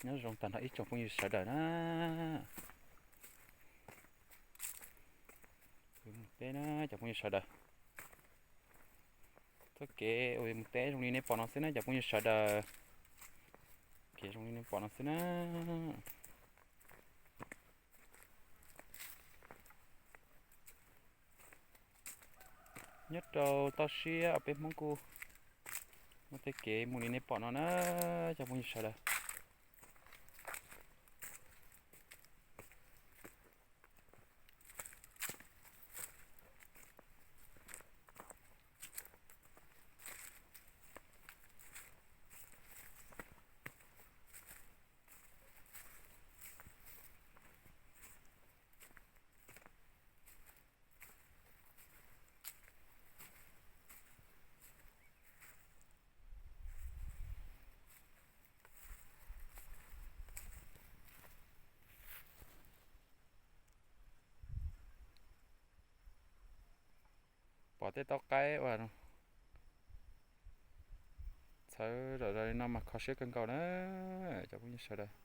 Nyob zoo tag nrho ib tsoom phooj ywg sawv daws na. Mus teb na cov phooj ywg sawv daws. Txoj kev uas mus teb zoo li nej pom no xwb na cov phooj ywg sawv daws. Kev zoo li nej pom no xwb na. Nyob rau toj siab peb Hmoob kuj muaj tej kev mus li nej pom no na cov phooj ywg sawv daws. Pom tej tauv qaib uas txhawv zom zaws li no mas kho siab kawg nkaus na cov phooj ywg sawv daws.